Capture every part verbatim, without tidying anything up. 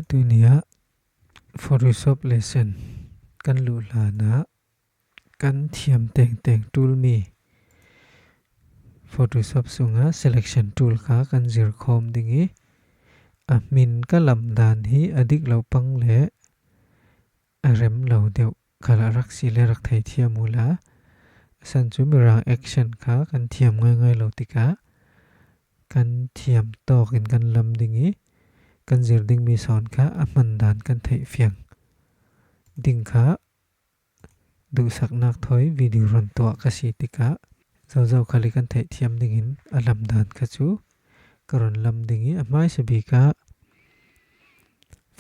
Tunia Photoshop lesson kan luh hlanah kan thiam tengteng tool mi Photoshop sungah selection tool kha kan zir khawm ding ih, a hmin ka lam dan hi a dik lo pang le a rem lo deuh khalah rak si le rak thei thiam uhla, a san cu Mirang accent kha kan thiam ngaingai lo tikah kan thiam tawkin kan lam ding ih, kan zir dingmi sawn kha a hman dan kan theih fiang ding kha duhsaknak thawi video run tuah ka si tikah zozo khal ih kan theih thiam dingin a lam dan kha cu ka run lam ding ih, a hmaisa bik ah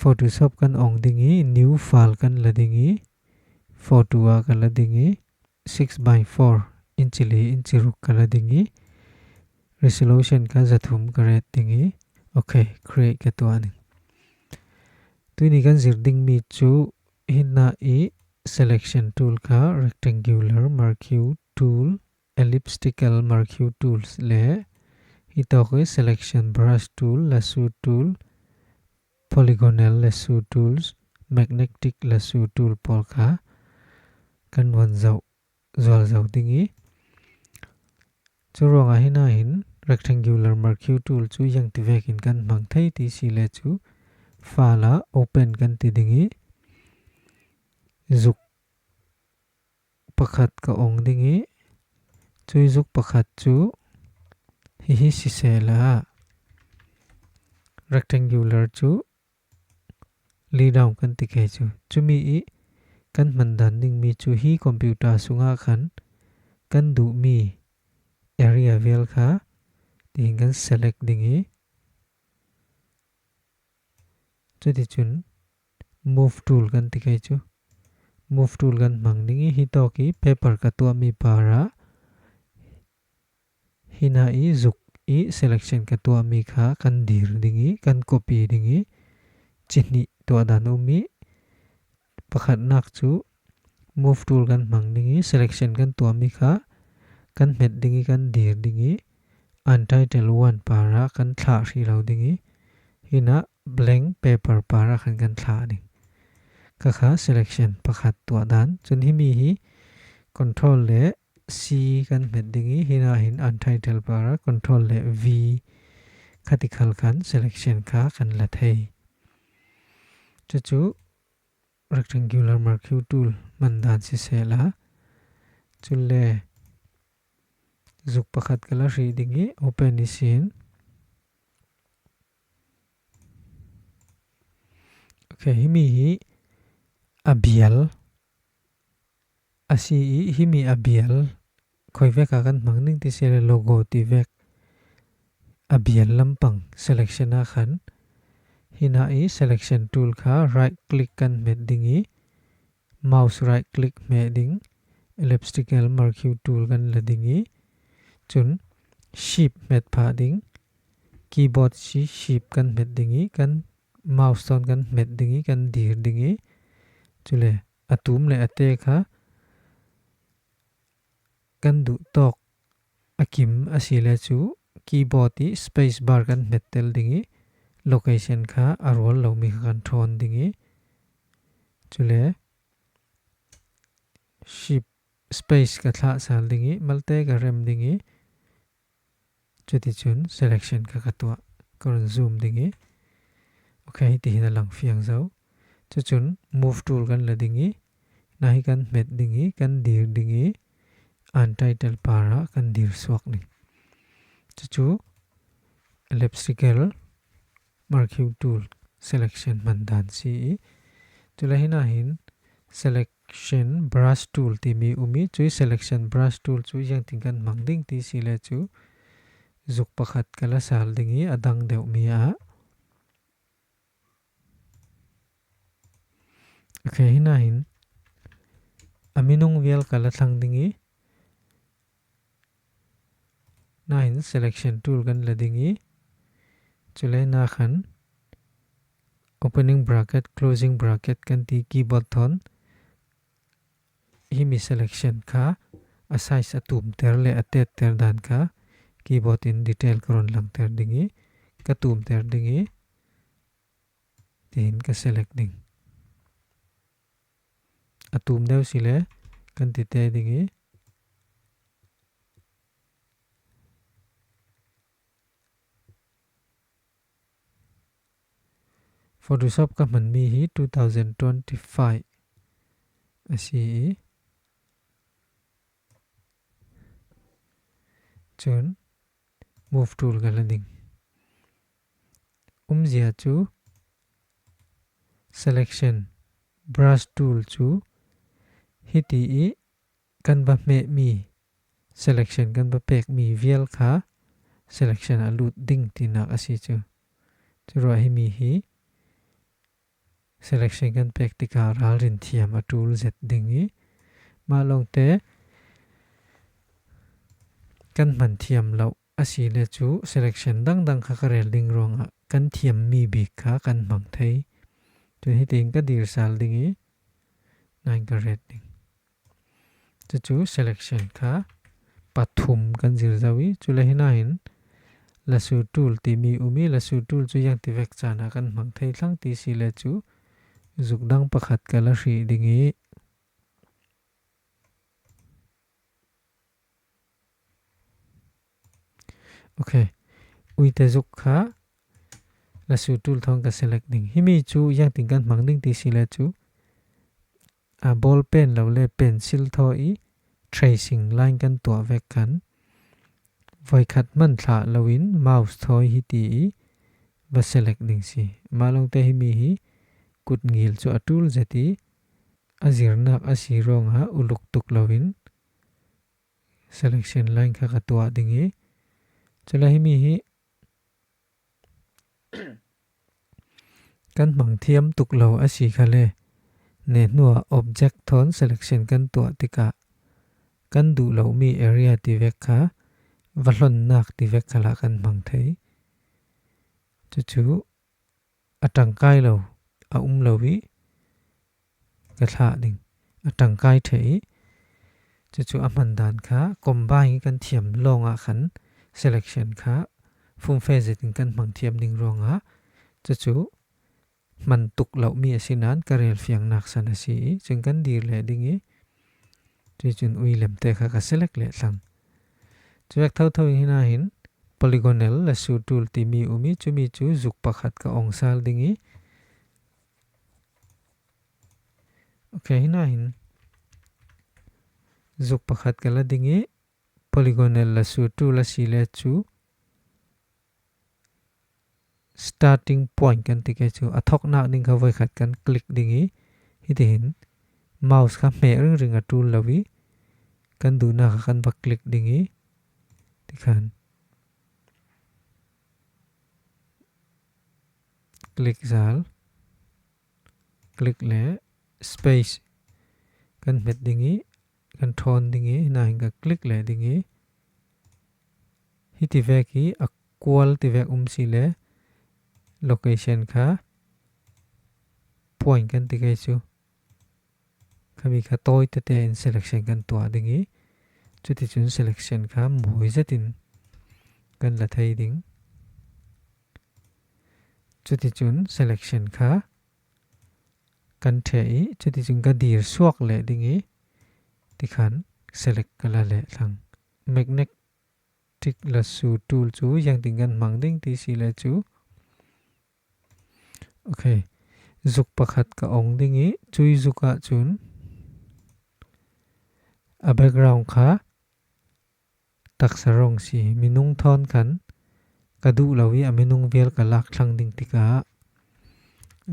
Photoshop kan ong ding ih, new file kan la ding ih, photo ah ka la ding ih, six by four, inci li inci ruk ka la ding ih, resolution kha zathum ka ret ding ih, okay, create ka tuah ning. Tuini kan zir dingmi cu hinah ih selection tool kha rectangular marquee tool, elliptical marquee tools le hitawk ih selection brush tool, lasso tool, polygonal lasso tools, magnetic lasso tool pawl kha kan ruan zoh zual zo ding ih, cu ruangah hinah hin rectangular marquee tool cu ziangti vekin kan hmang thei ti si le cu file ah open kan ti ding ih, zuk pakhat ka ong ding ih, cuih zuk pakhat cu hihi sisehla rectangular cu lay down kan ti kei cu. Cumi ih kan hman dan dingmi cu hi computer sungah khan kan duhmi area vial kha tihin kan select ding ih, cuticun move tool kan ti kei cu. Move tool kan hmang ding ih, hitawk ih paper ka tuahmi parah hinah ih zuk ih selection ka tuahmi kha kan dir ding ih, kan copy ding ih, cihnih tuah dan um ih, pakhatnak cu move tool kan hmang ding ih, selection kan tuahmi kha kan hmet ding ih, kan dir ding ih, untitled one parah kan thlah hrih lo ding ih, hinah blank paper parah khan kan thlah ding. Kha kha selection pakhat tuah dan. Cun himi hi control le C kan hmet ding ih, hinah hin untitled parah control le V kha ti khal khan selection kha kan la thei. Cucu rectangular marquee tool hman dan sisehla, cule zuk pakhat ka la hrih ding ih, open ihsin. Okay, himi hi a bial a si ih, himi a bial khoi vek ah kan hmang ding ti si le logo ti vek a bial lampang selection ah khan hinah ih selection tool kha right click kan hmet ding ih, mouse right click hmeh ding, elliptical marquee tool kan la ding ih, cun shift hmet phah ding, keyboard si shift kan hmet ding ih, kan mouse thawn kan hmet ding ih, kan dir ding ih, cule a tum le a te kha kan duh tawk a kim a si le cu keyboard ih space bar kan hmet tel ding ih, location kha a rual lomi kha kan ṭhawn ding ih, cule shift space ka thlah sal ding ih, malte ka rem ding ih, cuticun selection kha ka tuah, ka run zoom ding ih, okay, hitihin a lang fiang zo. Cucun move tool kan la ding ih, na hi kan hmet ding ih, kan dir ding ih, untitled parah kan dir suak ding. Cucu elliptical marquee tool selection hman dan si ih, cule hinah hin selection brush tool timi um ih, cuih selection brush tool cu ziangtin kan hmang ding ti si le cu zuk pakhat ka la sal ding ih, a dang deuhmi ah. Okay, hinah hin a minung vial ka la thlang ding ih, nahin selection tool kan la ding ih, cule nakhan opening bracket, closing bracket kan ti keyboard thawn himi selection kha a size a tumter le a tetter dan kha keyboard in detail ka run langter ding ih, ka tumter ding ih, tiin ka select ding. A tum deuh si le kan ti te ding i. Photoshop ka hman mi hi two thousand twenty-five a si i. Chun move tool ka la ding. Umzia chu selection brush tool chu hiti i kan va hmeh mi, selection kan va pek mi vial kha selection a lut ding tinak a si chu. Churuah hi mi hi selection kan pek tikah ralrin thiam a tul zet ding i, mah lawngte kan hman thiam loh a si le chu selection dangdang kha ka rel ding ruangah kan thiam mi bik kha kan hmang thei. Cun hitin ka dir sal ding i, nain ka ret ding. Cucu selection kha pathum kan zir zo i, cule hinahin lasso tool timi um i, lasso tool cu ziang tivek caan ah kan hmang thei thlang ti si le cu zuk dang pakhat ka la hrih ding i. Ok. Uite zuk kha lasso tool thawn ka select ding. Himi cu ziangtin kan hmang ding ti si le cu, a, ball pen lo le pencil thaw i tracing line kan tuah vek khan voikhat hman thlah loin mouse thawi hi ti i va select ding si. Mah lawngte himi hi kut ngil cu a tul zet i a zirnak a si ruangah uluk tuk loin selection line kha ka tuah ding i, cule himi hi kan hmang thiam tuk lo a si kha le, nehnuah object thawn selection kan tuah tikah kan duh lomi area tivek kha va hlonnak tivek khalah kan hmang thei. Cucu a ṭangkai lo, a um lo i ka thlah ding, a ṭangkai ṭheh i, cucu a hman dan kha combine i kan thiam lawngah khan selection kha fumfe zetin kan hmang thiam ding ruangah cucu hman tuk lohmi a si nain ka relfiangnak san a si i, cun kan dir leh ding i, cuticun ui lemte kha ka select leh thlang. Cuvek thotho in hinahin polygonal lasso tool timi um i, cumi cu zuk pakhat ka ong sal ding i, ok, hinahin zuk pakhat ka la ding i, polygonal lasso tool a si le cu starting point kan ti ke cu a thoknak ding kha voikhat kan click ding i, hitihin mouse kha hmeh ringring a ṭul lo i kan duhnak kha kan va click ding i, tikhan click zal, click le space kan hmet ding i, kan ṭhawn ding i, hinahin ka click leh ding i, hiti vek i a kual ti vek um si le location kha point kan ti kei cu khami kha tawi tete in selection kan tuah ding i, cuticun selection kha mawi zetin kan la thei ding. Cuticun selection kha kan ṭheh i, cuticun ka dir suak leh ding i, tikhan select ka la leh thlang. Magnetic lasso tool cu ziangtin kan hmang ding ti si le cu, ok, zuk pakhat ka ong ding i, cui zuk ah cun a background kha taksa rawng si, minung thawn khan ka duh lo i a minung vial ka lak thlang ding tikah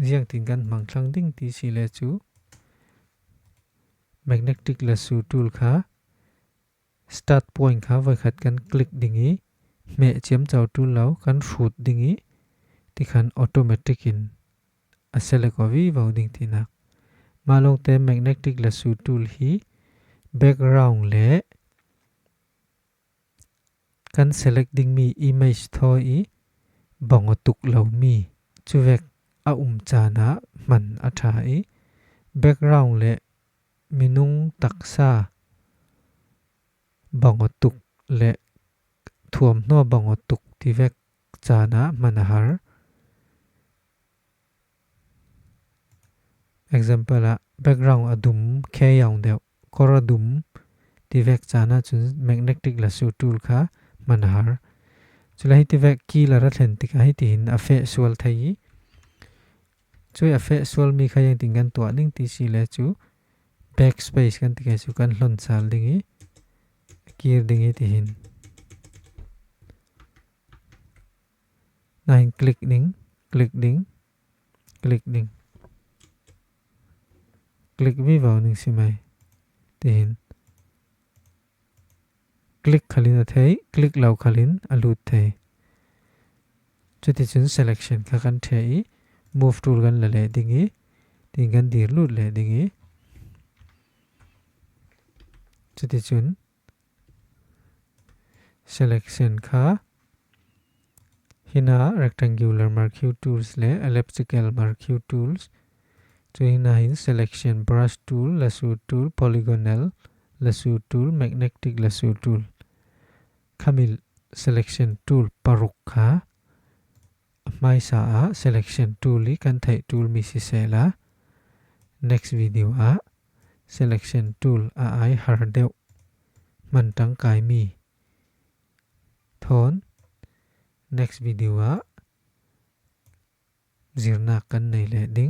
ziangtin kan hmang thlang ding ti si le cu magnetic lasso tool kha start point kha voikhat kan click ding i, hmeh ciamco ṭul lo kan hrut ding i, tikhan automatic in a select aw vivo ding tinak. Mah lawngte magnetic lasso tool hi background le kan select dingmi image thawi i bang aw tuk lomi cuvek a um caan ah hman a ṭha i, background le minung taksa bang aw tuk le thuamhnaw bang aw tuk tivek caan ah hman a har. Example ah background a dum khe yaung deuh, kor a dum ti vek caan ah cun magnetic lasso tool kha hman a har. Cule hiti vek kil a ra thlen tikah hitihin a feh sual thei i, cui a feh sual mi kha ziangtin kan tuah ding ti si le cu backspace kan ti kei cu kan hlon sal ding i, kir ding i tihin. Nain click ding, click ding, click ding. Click vivo ning si mai. Tihin. Click khalin a thei, click lo khalin a lut thei. Cuticun selection kha kan ṭheh i, move tool kan la leh ding i, tin kan dir lut leh ding i. Cuticun selection kha hina rectangular marquee tools le elliptical marquee tools. Cu hina hin selection brush tool, lasso tool, polygonal lasso tool, magnetic lasso tool. Khami selection tool paruk kha a hmaisa ah selection tool i kan theih tool mi sisehla, next video ah selection tool a ai har deuh hman ṭangkai mi thawn next video ah zirnak kan nei leh ding.